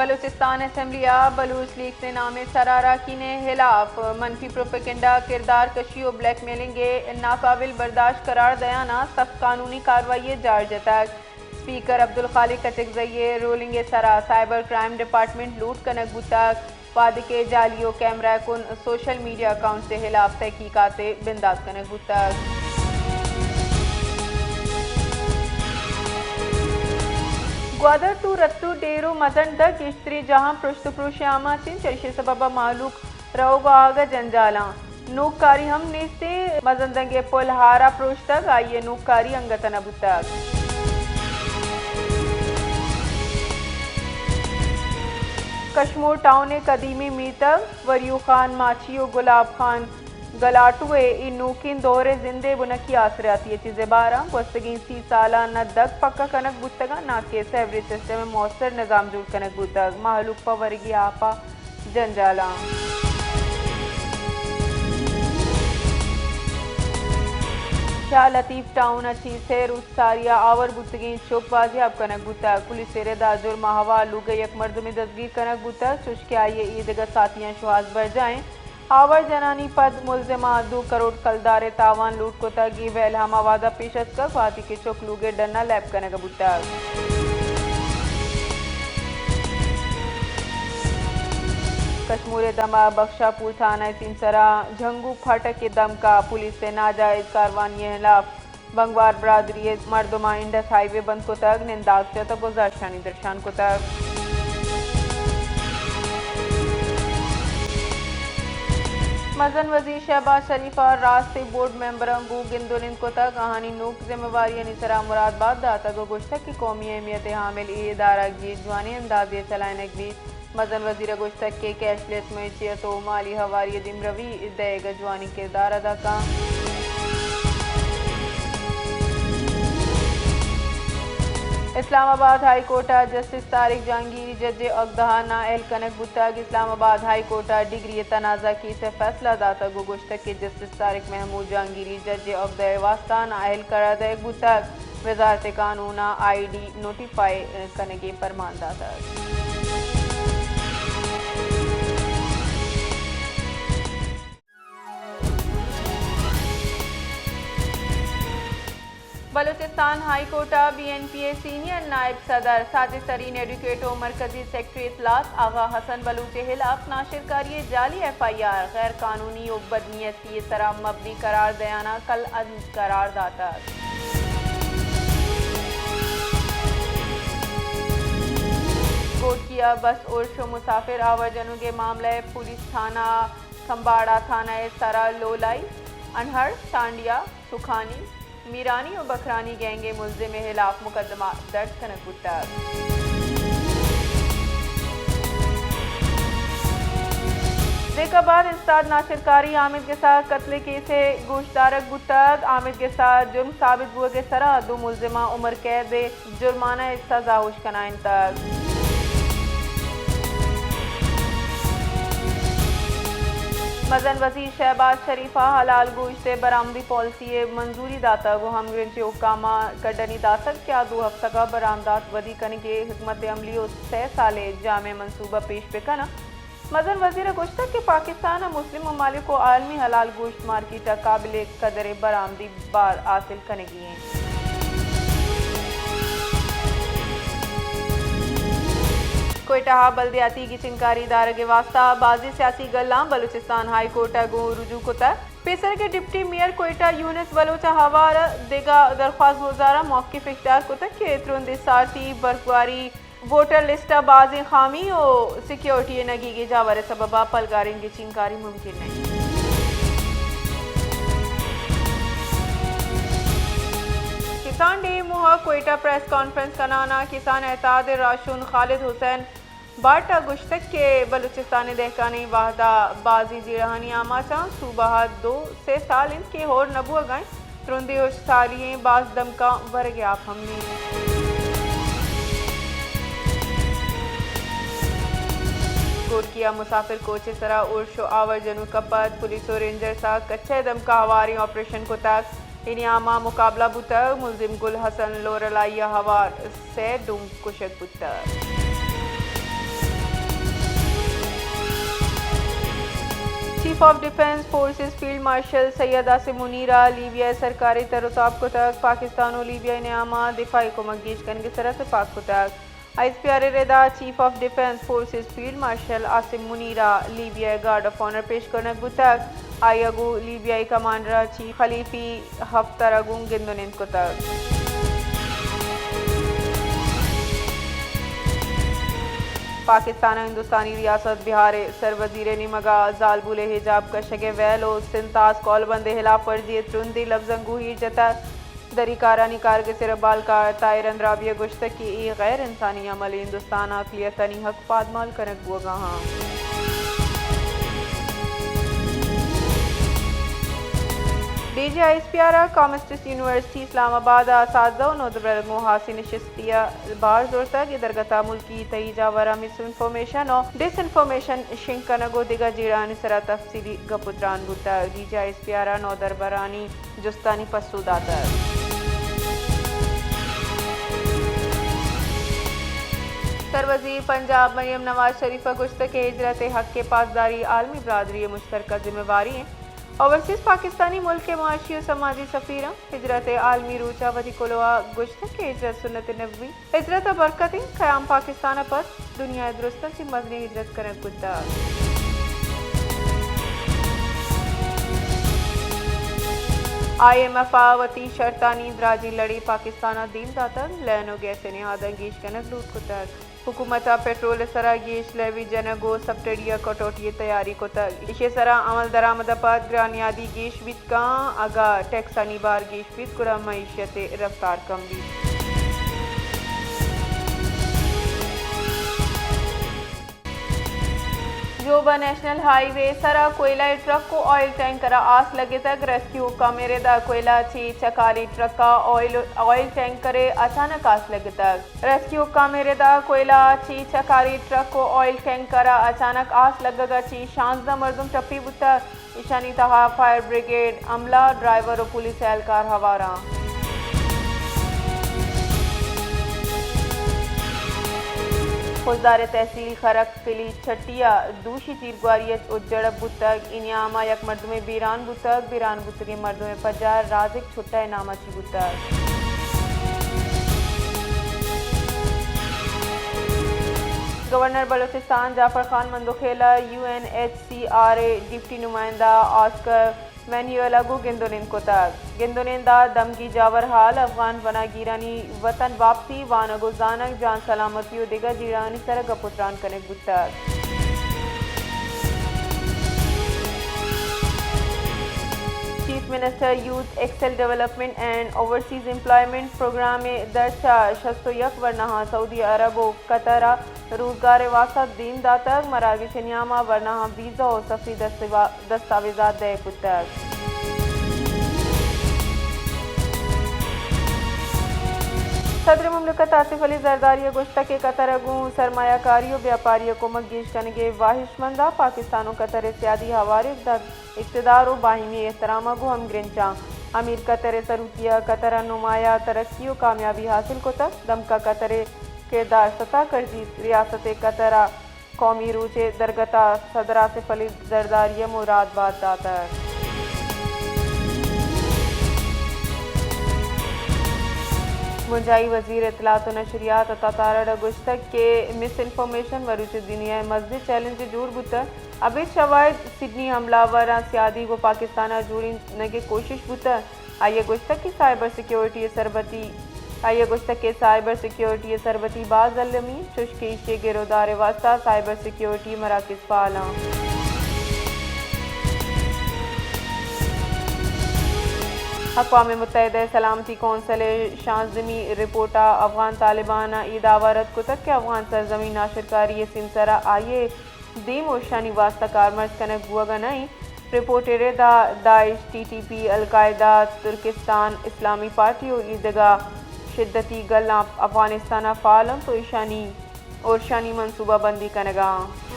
بلوچستان اسمبلی ءَ بلوچ لیگز ءِ نام ءِ سر ءَ اراکین ءِ ہلاپ منفی پروپیگنڈا، کردار کشی و بلیک میلنگ ءِ ناقابل برداشت قرار دیان ءَ سخت قانونی کاروائی ءِ جار جتگ۔ اسپیکر عبدالخالق اچکزئی ءِ رولنگ ءِ سر ءَ سائبر کرائم ڈیپارٹمنٹ لوٹ کنگ بوتگ، وھدے کہ جعلی و کیمرہ کن سوشل میڈیا اکاؤنٹس ءِ ہلاپ تحقیقات ءِ بندات کنگ بوتگ۔ گوادر ٹو رتو ڈیرو مزن ڈگ گیشتری جاہاں پرشت و پروش ءِ آماچ انت، چریشی ءِ سبب ءَ مہلوک روگ ءُ آہگ ءَ جنجالاں۔ نوکاری ہم نیست انت، مزن ڈگ ءِ پل ہار ءَ پروشتگ، آئی ءِ نوکاری انگت نہ بوتگ۔ کشمور ٹاؤن ءِ قدیمی میتگ وریو خان ماچی و گلاب خان گلاٹو ءِ اے نوکیں دور ءِ زند ءِ بنکی آسراتی ءَ چہ زبہر آں۔ گوستگیں سی سالاں نہ دگ پکا کنگ بوتگ انت، نہ کہ سیوریج سسٹم ءِ موثر نظام جوڑ کنگ بوتگ۔ مہلوک پہ ورگی آپ ءَ جنجالاں۔ شاہ لطیف ٹاؤن ءَ چہ سے روچ ساری ءَ آور بوتگیں چک بازیاب کنگ بوتگ۔ پولیس ءِ رد ءَ جرم ءِ ہوار لوگ ءِ یک مردمے دزگیر کنگ بوتگ، چوشکہ آئی ءِ اے دگہ ساتیاں شوہاز برجاہ انت۔ آور جنانی پد ملزماں دو کروڑ کلدار ءِ تاوان لوٹ کتگ۔ اے ویل ہما وہد ءَ پیش اتکگ، وہدے کہ چک لوگ ءِ ڈن ءَ لیب کنگ ءَ بوتگ۔ کشمور ءِ دمگ بخشاپور تھانہ ءِ سیمسر ءَ جھنگوک پھاٹک ءِ دمک ءَ پولیس ءِ ناجائز کاروانی ءِ ہلاپ بنگوار برادری ءِ مردماں انڈس ہائی وے بند کتگ، ننداگ جتگ ءُ زہرشانی درشان کتگ۔ مزن وزیر شہباز شریف ءَ راست ءِ بورڈ ممبراں گوں گند ءُ نند کتگ، آہانی نوک ذمہ واریانی سرا مراد بات داتگ ءُ گوشتگ کہ قومی اہمیت ءِ حامل اے ادارہ گیش جوانیں اندازے ءَ چلائینگ بیت۔ مزن وزیر ءَ گوشتگ کہ کیش لیس معیشت ءُ مالی ہواری ءِ دیمروی دئیگ ءَ جوانیں کردار ادا کنت۔ اسلام آباد ہائی کورٹ ءَ جسٹس طارق جہانگیری جج ءِ عہدہ ءَ نااہل کنگ بوتگ۔ اسلام آباد ہائی کورٹ ءَ ڈگری ءِ تنازعہ کیس ءِ فیصلہ داتگ ءُ گوشتگ کہ جسٹس طارق محمود جہانگیری جج ءِ عہدہ ءِ واستہ نااہل قرار دئیگ بوتگ۔ وزارت قانون ءَ آئی ڈی نوٹیفائی کنگ ءِ پرمان داتگ۔ بلوچستان ہائی کورٹ ءَ بی این پی ءِ سینئر نائب صدر، ساجد ترین ایڈوکیٹ ءُ مرکزی سیکرٹری اطلاعات آغا حسن بلوچ ءِ ہلاپ ناشرکاری ءِ جعلی ایف آئی آر غیر قانونی ءُ بدنیتی ءِ سرا مبنی قرار دیان ءَ کل عدم قرار داتگ۔ گھوٹکی ءَ بس اُرش ءُ مسافر آور جنوگ ءِ معاملہ ءَ پولیس تھانہ کمباڑا تھانہ ءِ سرا لولائی، انہڑ، چانڈیا، سکھانی، میرانی ءُ بکھرانی گینگ ءِ ملزم ءِ ہلاپ مقدمہ درج کنگ بوتگ۔ زیک آباد استاد ناشرکاری حامد گس ءِ قتل ءِ کیس ءِ گوشدارگ بوتگ۔ حامد گس ءِ جرم ثابت بوگ ءِ سرا دو ملزماں عمر قید ءِ جرمانہ ءِ سزا ہوش کنائینتگ۔ مزن وزیر شہباز شریف ءَ حلال گوشت ءِ برآمدی پالیسی ءِ منظوری داتگ ءُ ہمگرنچیں حکام ءَ کڈنی داتگ کہ آ دو ہفتگ ءَ برآمدات ودی کنگ ءِ حکمت عملی ءُ سئے سال ءِ جامع منصوبہ پیش بہ کن انت۔ مزن وزیر ءَ گوشتگ کہ پاکستان ءَ مسلم ممالک ءُ عالمی حلال گوشت مارکیٹ ءَ قابل قدر ءِ برآمدی بار حاصل کنگی انت۔ کوئٹہ ءَ بلدیاتی گچینکاری دارگ ءِ واستہ بازیں سیاسی گلاں بلوچستان ہائی کورٹ ءَ گوں رجوع کتگ۔ پیسرگ ءِ ڈپٹی میئر کوئٹہ یونس بلوچ ءَ ہوار دگہ درخواست گزاراں موقف اختیار کتگ کہ ترندیں سارتی، برفگواری، ووٹر لسٹ ءَ بازیں خامی ءُ سیکیورٹی ءِ نگیگیں جاور ءِ سبب ءَ پلگاریں گچینکاری ممکن نہ انت۔ کسان ڈے ءِ موہ ءَ کوئٹہ پریس کانفرنس کنان ءَ کسان اتحاد ءِ راہشون خالد حسین بٹ ءَ گوشتگ کہ بلوچستان ءِ دہکانیں وھد ءَ بازیں جیڑہانی آماچ آں، صوبہ ءَ دو سے سال انت کہ ہور نہ بوگ ءَ انت۔ ترندیں ہشکسالی ایں، باز دمکاں ورگ ءِ آپ ہم نیست۔ گھوٹکی ءَ مسافر کوچ ءِ سرا ارش ءُ آور جنوک ءَ پد پولیس ءُ رینجرز ءَ کچہ ءِ دمکا ہواریں آپریشن کتگ۔ اے نیام ءَ مقابلہ بوتگ، ملزم گل حسن لورلائی ءَ ہوار سئے ڈوم کشگ بوتگ۔ Of defence forces field marshal Syed Asim Munir ءَ لیبیا ءِ سرکار ءِ تر ءُ تاب کتگ، پاکستان ءُ لیبیا ءِ نیام ءَ دفاعی کمک گیش کنگ ءِ سر ءَ تپاک کتگ۔ آئی ایس پی آر ءِ ردا chief of defence forces field marshal Asim Munir ءَ لیبیا ءِ گارڈ آف آنر پیش کنگ بوتگ۔ آئی ءَ گوں لیبیائی کمانڈر چیف خلیفی حفتر ءَ گوں گند ءُ نند کتگ۔ پاکستان ءَ ہندوستانی ریاست بہار ءِ سر وزیر ءِ نیمگ ءَ زالبول ءِ حجاب کشگ ءِ ویل ءُ سنتاس قولبند ءِ ہلاپ ورزی ءِ ترندیں لبزاں گوں ایر جتگ۔ دری کارانی کارگس ءِ ربالکار طاہر اندرابی ءَ گوشتگ کہ اے غیر انسانی عمل ہندوستان ءِ اقلیتانی حق پادمال کنگ بوگ ءَ آں۔ D G I S P R ءَ کامسٹس یونیورسٹی اسلام آباد ءِ اساتذہ ءُ نودربراں گوں ہاسیں نشستے ءَ بار زرتگ۔ اے درگت ءَ ملکی تہی جاوراں مس انفارمیشن ءُ ڈس انفارمیشن شنگ کنگ ءُ دگہ جیڑھانی سرا تفصیلی گپ ءُ تران بوتگ۔ D G I S P R ءَ نودربرانی جستانی پسو داتگ۔ سروزیر پنجاب مریم نواز شریف ءَ گوشتگ کہ ہجرت ءِ حق ءِ پاسداری عالمی برادری ءِ مشترکہ ذمہ واری اِنت۔ اوورسیز پاکستانی ملک ءِ معاشی ءُ سماجی سفیر اَنت۔ ہجرت ءِ عالمی روچ ءَ وتی کلوہ ءَ گوشتگ کہ ہجرت سنت نبوی، ہجرت ءِ برکت اِنت۔ قیام پاکستان ءَ پد دنیا ءِ درستاں چہ مزنیں ہجرت کنگ بوتگ۔ آئی ایم ایف ءَ وتی شرطانی دراجیں لڑے پاکستان ءَ دیم داتگ، لین ءُ گیس ءِ نہاداں گیش کنگ لوٹ کتگ۔ حکومت ءَ پٹرول ءِ سرا گیش لیوی جنگ ءُ سبسڈی ءِ کٹوٹی ءِ تیاری کتگ۔ ایشی ءِ سرا عمل درآمد ءَ پد گرانیادی گیش بیت کاں، اگاں ٹیکسانی بار گیش بیت گڑا معیشت ءِ رفتار کم بیت۔ جوبا نیشنل ہائی وے سرا کوئلہ ٹرک ءُ آئل ٹینکر ءَ آس لگتگ۔ ریسکیو حکام ءِ ردا کوئلہ چہ چکاری ٹرک ءَ آئل، آئل ٹینکر ءَ اچانک آس لگتگ۔ ریسکیو حکام ءِ ردا کوئلہ چہ چکاری ٹرک ءُ آئل ٹینکر ءَ اچانک آس لگگ ءَ چہ شانزدہ مردم ٹپی بوتگ۔ ایشانی تہا فائر بریگیڈ عملہ، ڈرائیور ءُ پولیس اہلکار ہوار اَنت۔ خضدار ءِ تحصیل خرک پلی چھٹی ءَ دوشی تیرگواری ءَ جڑگ بوتگ۔ اے نیام ءَ یک مردمے بیران بوتگ۔ بیران بوتگیں مردم ءِ پجار رازق چھٹہ ءِ نام ءَ چہ بوتگ۔ گورنر بلوچستان جعفر خان مندوخیل ءَ U N H C R ءِ ڈپٹی نمائندہ آسکر مینوئل ءَ گوں گند ءُ نند کتگ۔ گند ءُ نند ءَ دمگی جاور ہال، افغان پناہ گیرانی وطن واپسی، وانگ ءُ زانگ، جان سلامتی ءُ دگہ جیڑھانی سر ءَ گپ ءُ تران کنگ بوتگ۔ Chief minister youth skill development and overseas employment programme ءِ در چہ شست ءُ یک ورناہاں سعودی عرب ءُ قطر ءَ روزگار ءِ واستہ دیم داتگ۔ مراگش ءِ نیام ءَ ورناہاں ویزا ءُ سفری دستوا-، دستاویزات دئیگ بوتگ۔ صدر مملکت آصف علی زرداری ءَ گوشتگ کہ قطر ءَ گوں سرمایہ کاری ءُ بیاپاری ءَ کمک گیش کنگ ءِ واہشمند ءَ، پاکستان ءُ قطر ءِ سیادی ہواریں اقدار، اقتدار ءُ باہمی احترام ءَ گوں ہمگرنچاں۔ امیر قطر ءِ سروکی ءَ قطر ءَ نمایاں ترقی ءُ کامیابی حاصل کتگ۔ دمک ءَ قطر ءِ کردار ستا کرزیت۔ ریاست قطر ءَ قومی روچ ءِ درگت ءَ صدر آصف علی زرداری ءَ مبارکبات داتگ۔ بنجاہی وزیر اطلاعات ءُ نشریات عطا تارڑ ءَ گوشتگ کہ مس انفارمیشن مروچی دنیا ءِ مزنیں چیلنجے جوڑ بوتگ۔ ابید شواہد، سڈنی حملہ آوراں سیادی گوں پاکستان ءَ جوڑینگ ءِ کوشش بوتگ۔ آئی ءَ گوشتگ کہ سائبر سیکیورٹی ءِ سربتی، آئی ءَ گوشتگ کہ سائبر سیکیورٹی ءِ سربتی باز المی، چوشکہ ایشی ءِ گرودار ءِ واستہ سائبر سیکیورٹی مراکز فعال آں۔ اقوام متحدہ ءِ سلامتی کونسل ءِ شانزدہمی رپورٹ ءَ افغان طالبان ءَ اے دعوی رد کتگ کہ افغان سرزمین ناشرکاری ءِ سیمسر ءَ آئی ءِ دیم ءُ اشانی واستہ کارمرز کنگ بوگ ءَ نہ اِنت۔ رپورٹ ءِ ردا داعش، ٹی ٹی پی، القاعدہ، ترکستان اسلامی پارٹی ءُ اے دگہ شدتی گلاں افغانستان ءَ فعال اَنت ءُ ایشانی، ءُ ایشانی منصوبہ بندی کنگ ءَ اَنت۔